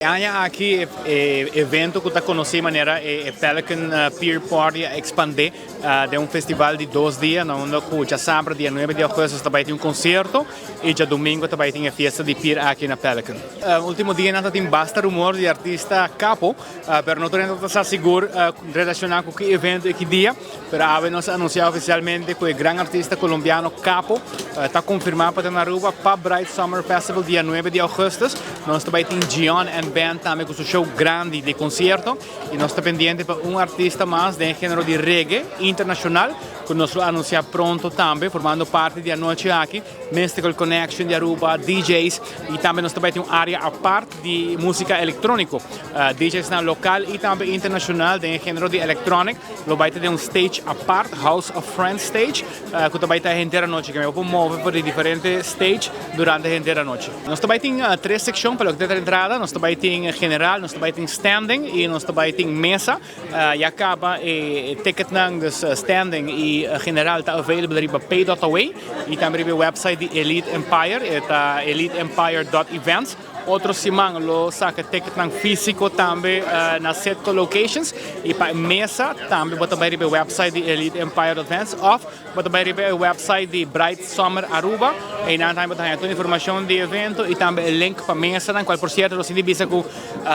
E aña aki e evento cu ta conoci manera e Pelican Pier Party a expande den un festival di 2 dia, na unda cu diasabra, dia 9 di augustus, ta bay tin un concierto y diadomingo ta bay tin e fiesta di Pier aki na Pelican. Ultimo dia nan tin basta rumor di artista Capo, pero no ta sigur relaciona cu e evento y ki dia, pero awe nos a anuncia oficialmente cu e gran artista colombiano Capo ta confirma pa Aruba pa Bright Summer Festival dia 9 di augustus. Nos tambe tin Gion and Band tambe cu su show grandi di concierto y nos ta pendiente pa un artista mas di genero di reggae internacional cu nos lo anuncia pronto tambe, formando parti di anochi aki, Mystical Connection di Aruba, DJs y tambe nos tambe tin un area apart di musica electronico. DJs nan local y tambe internacional di genero di electronic, lo bay tin un stage apart, House of Friends stage, cu tambe ta henter anochi, cu mi por move pa diferente stage durante henter anochi. Nos tambe tin tres seccion pa loke ta entrada: nos tambe tin general, nos tambe tin standing y nos tambe tin mesa. Ya caba e ticket nan, dus standing y general, ta available riba pay.away y tambe riba website di Elite Empire, ta eliteempire.events. Otro siman lo saca ticket nan fisico tambe na Citgo locations y pa mesa tambe bo ta bay riba website di Elite Empire Events of bo ta bay riba website di Bright Summer Aruba y nan tambe tin tur informacion di evento y tambe e link pa mesa nan, cual por cierto nos tin bisa cu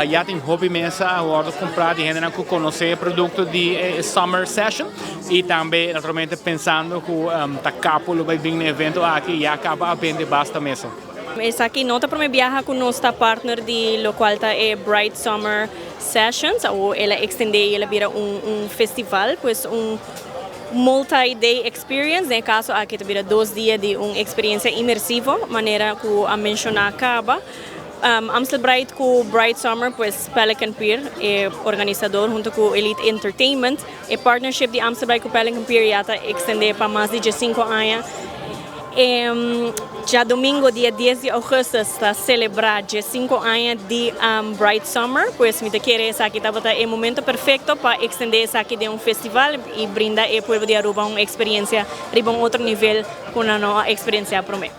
ya tin hopi mesa awor cumpra di hende cu conoce e producto di Summer Session y tambe naturalmente pensando cu ta Capo lo bay bin na evento aki, ya caba a bende basta mesa. Esaki no ta prome biaha cu nos ta partner di locual ta e Bright Summer Sessions, of el a extende y el a bira un festival, pues un multi-day experience. Den caso aki ta bira 2 dia di un experiencia inmersivo, manera cu a menciona caba. Amstel Bright cu Bright Summer, pues Pelican Pier e organisador hunto cu Elite Entertainment. E partnership di Amstel Bright cu Pelican Pier ya ta extende pa mas di 5 aña. Diadomingo, dia 10 di augustus, ta celebra 5 aña di Bright Summer, pues mi ta kere esaki tabata e momento perfecto pa extende esaki den un festival y brinda e pueblo di Aruba un experiencia riba un otro nivel cu nan no a experiencia prome.